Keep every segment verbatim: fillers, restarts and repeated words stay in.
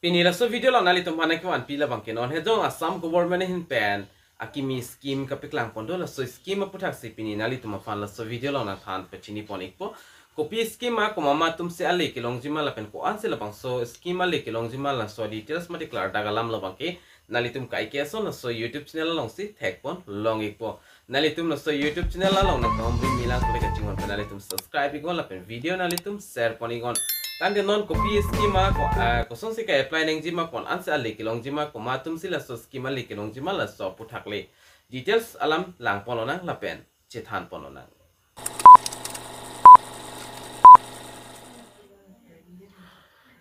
Pini laso video along nanglitum aphan nangkevanpi labang ke non hejong Assam government ahin pen akimi scheme kapeklang pon do, laso scheme aputhaksi pini nanglitum aphan laso video along nangthan pachini pon ikpo. Kopi scheme ma, komat atum si ale kelongji ma lapen ko-ansi labangso scheme ale kelongji ma, laso details mate klardak alam labang ke nanglitum kaike ason laso YouTube channel alongsi thek pon long ikpo. Nanglitum laso YouTube channel along nangtum ri milang kule kachinghon pen nanglitum subscribe iknon lapen video nanglitum share pon iknon. Tangte non kopi scheme ma, ko, ah, kosonsi ka-apply nangji ma, ko-ansi ale kelongji ma, komat atum si laso scheme ale kelongji ma, laso aputhak le details alam lang pon lonang lapen chethan pon lonang.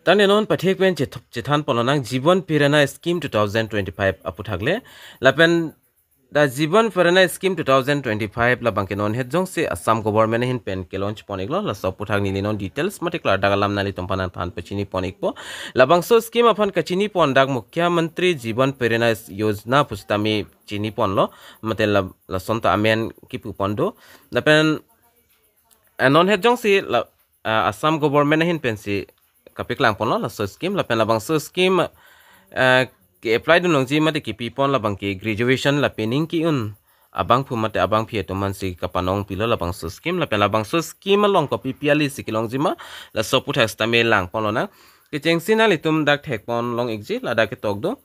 Tangte non pathek pen chethop chethan pon lonang Jiban Prerna Scheme two thousand twenty-five aputhak le. Lapen the Jiban Prerna Scheme two thousand twenty-five labang ke non hejong si Assam government ahin pen ke-launch pon iklo, laso aputhak neli non details mate klardak alam nanglitum aphan nangthan pachini pon ikpo. Labangso scheme aphan kachini pon dak Mukhyamantri Jiban Prerna Yojana pusitame chini ponlo, mate la, lason ta amen kipu pon do. Lapen, eh, non hejong si la, eh, Assam government ahin pensi kapeklang ponlo laso scheme, lapen labangso scheme, eh, ke-apply dun longji mate kipi pon labang ke graduation lapen pining ki-un abangphu mate abangpi atum aphansi kapanong pilo labangso scheme, lapen labangso scheme along kopi pi ale si kelongji ma, laso aputhak sitame lang pon lonang. Kechengsi nanglitum dak thek pon long ikji, ladak ketok do.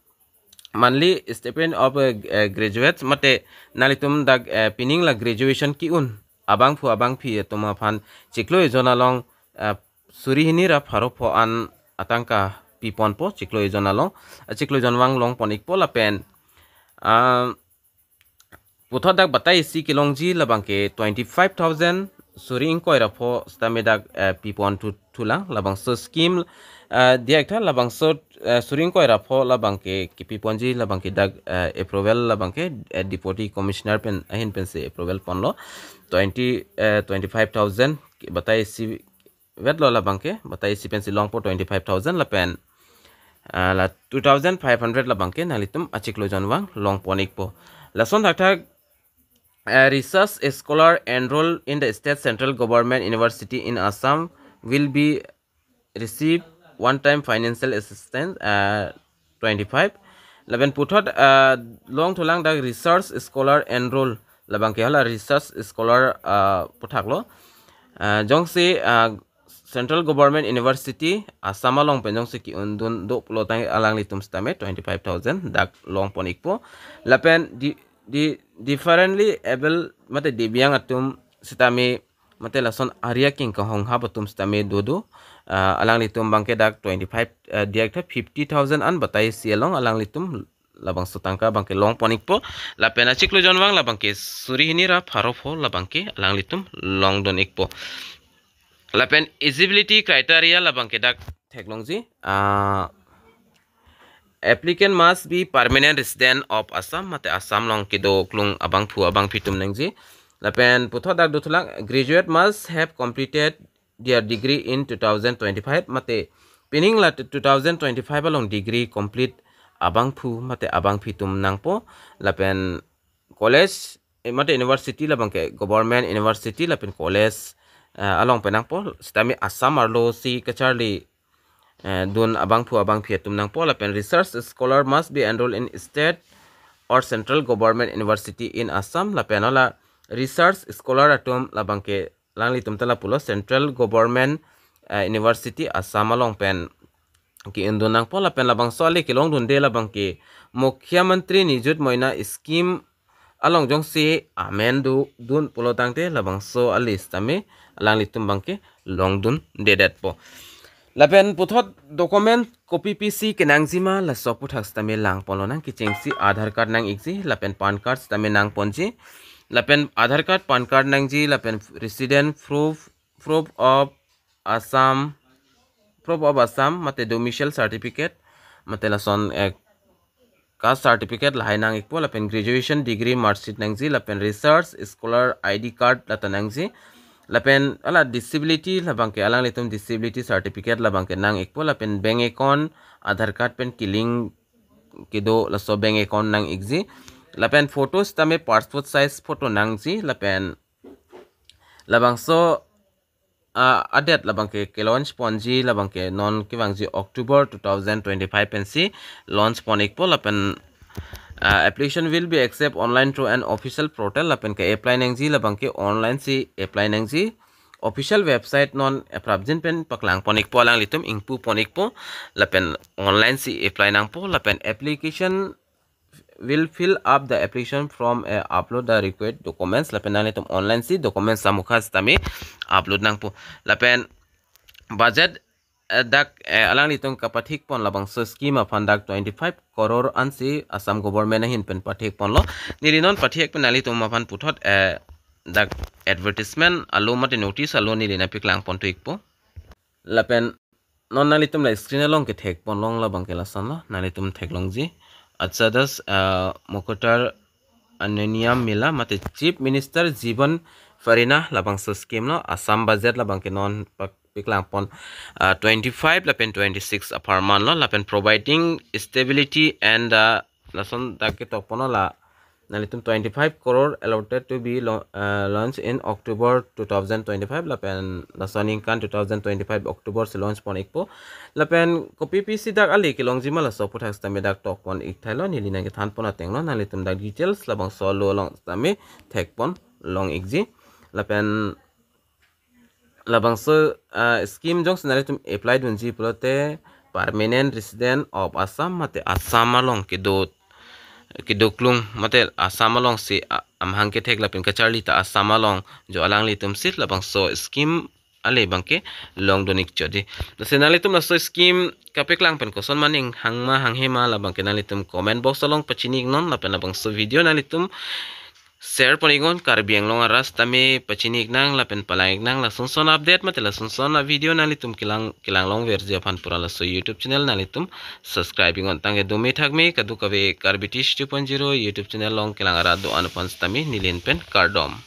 Monthly stipend of, eh, eh, graduates mate nanglitum dak, eh, pining la graduation ki-un abangphu abangpi atum aphan chiklo ejon along, eh, suri hini ra pharo pho an atangka pi ponpo chiklo ejon along, eh, chiklo ejon vang long pon ikpo lapen, ah, puthot dak batai isi kelongji labang ke twenty-five thousand suri ingkoi ra pho sitame dak, eh, pi pon thu, thulang labangso scheme, eh, diak tha labangso, eh, suri ingkoi ra pho labang ke kipi ponji labang ke dak, eh, approval labang ke, eh, Deputy Commissioner pen ahin pensi approval ponlo twenty, eh, twenty-five thousand batai isi vetlo labang ke, batai isi pensi longpo twenty-five thousand lapen, ah, la two thousand five hundred labang ke nanglitum achiklo ejon vang long pon ikpo. Lason thakthak, uh, research scholar enrolled in the state central government university in Assam will be receive one time financial assistance, uh, twenty-five. Lapen puthot, uh, long thulang dak research scholar enroll labang ke hala research scholar, uh, aputhak lo. Uh, jongsi, uh, Central Government University Assam along pen jongsi ki-un dun do pulo tangte alanglitum sitame twenty-five thousand dak long pon ikpo. Lapen di, di differently able mate divyang atum sitame mate lason arya king kahonghap atum sitame do do, ah, alanglitum abang ke dak twenty-five, ah, diak tha fifty thousand an batai isi along alanglitum labangso atangka abang ke long pon ikpo. Lapen achiklo ejon vang labang ke suri hini ra pharo pho labang ke alanglitum long dun ikpo. Lapen eligibility criteria labang ke dak theklongji, ah, applicant must be permanent resident of Assam, mate Assam along kedo klung abangphu abangpi atum nangji. Lapen puthot dak do thulang, graduate must have completed their degree in two thousand twenty-five, mate pining la two thousand twenty-five along degree complete abangphu mate abangpi atum nangpo. Lapen college, eh, mate university labang ke government university lapen college, eh, along pen nangpo, sitame Assam arlo si kacharli, eh, dun abangphu abangpi atum nangpo. Lapen research scholar must be enrolled in state or central government university in Assam. Lapen hala research scholar atum labang ke alanglitum ta lapulo central government, eh, university Assam along pen ki-un dun nangpo. Lapen labangso ale kelong dunde labang ke Mukhyamantri Nijut Moina scheme along jongsi amen do dun pulo tangte labangso ale sitame alanglitum abang ke long dundedetpo. Lapen puthot document kopi pisi kenangji ma laso aputhak sitame lang pon lonang. Kechengsi Aadhaar card nang ikji, lapen PAN card sitame nang ponji. Lapen Aadhaar card, PAN card nangji, lapen resident proof, proof of Assam, proof of Assam, mate domicile certificate, mate lason, eh, caste certificate lahai nang ikpo, lapen graduation degree mark sheet nangji, lapen research scholar I D card lata nangji, lapen hala disability labang ke alanglitum disability certificate labang ke nang ikpo, lapen bank account, Aadhaar card pen ki-link kedo laso bank account nang ikji, lapen photo sitame passport size photo nangji, lapen labangso ah, a-date labangke ke-launch ponji labangke non kevangji October two thousand twenty-five pensi launch pon-ikpo lapen, ah, application will be accept online through an official portal lapen ke-apply nangji labangke online si apply nangji. Official website non aprapjin pen paklang pon-ikpo, alanglitum ingpu pon-ikpo lapen online si apply nangpo lapen application will fill up the application form and upload the required documents lapen nanglitum online si documents amukha sitame upload nangpo lapen budget, eh, dak, eh, alanglitum kapathik pon labangso scheme aphan dak twenty-five crore ansi Assam government ahin pen pathik ponlo. Neli non pathik pen nanglitum aphan puthot, eh, dak advertisement alo mate notice alo neli nangpaklang pon thu-ikpo. Lapen non nanglitum la screen along kethek ponlong labangke lasonlo, nanglitum theklongji. Achadas, ah, Mukhtar Ananiam Mila mate Chief Minister Jeevan Parinah labangso scheme lo, Assam budget labangke non pak-, paklang pon, ah, twenty-five lapen twenty-six apharman lo lapen providing stability and, ah, lason dak ketok ponlo la nanglitum twenty-five crore allotted to be lo-, uh, launched in October two thousand twenty-five lapen laso aningkan two thousand twenty-five October si launch pon-ikpo. Lapen kopi pisi dak ale kelongji ma laso aphuthak sitame dak tok pon-ik thailo, neli nangkethan pon atenglo, nanglitum dak details labangso alo along sitame thek ponlong-ikji. Lapen labangso, ah, scheme jongsi nanglitum apply dunji pulote permanent resident of Assam mate Assam along kedo, kedoklong mate Assam alongsi, ah, amahang kethek lapen kacharli ta Assam along jo alanglitum si labangso scheme ale abangke longdun-ik chot dei. Lasi nanglitum laso scheme kapaklang pen koson ma ning hangma hanghe ma labangke nanglitum comment box along pachini-iknon lapen labangso video nanglitum share pon-iknon, Karbi Anglong arat sitame pachini-iknang lapen palang-iknang, lasonson update mate lasonson a-video nanglitum kelang, kelang longverji aphan pura laso YouTube channel nanglitum subscribe-iknon. Tangke dome thakme kadokave Karbi Tish two point zero YouTube channel along kelang arat do-an aphan sitame neli ahin pen kardom.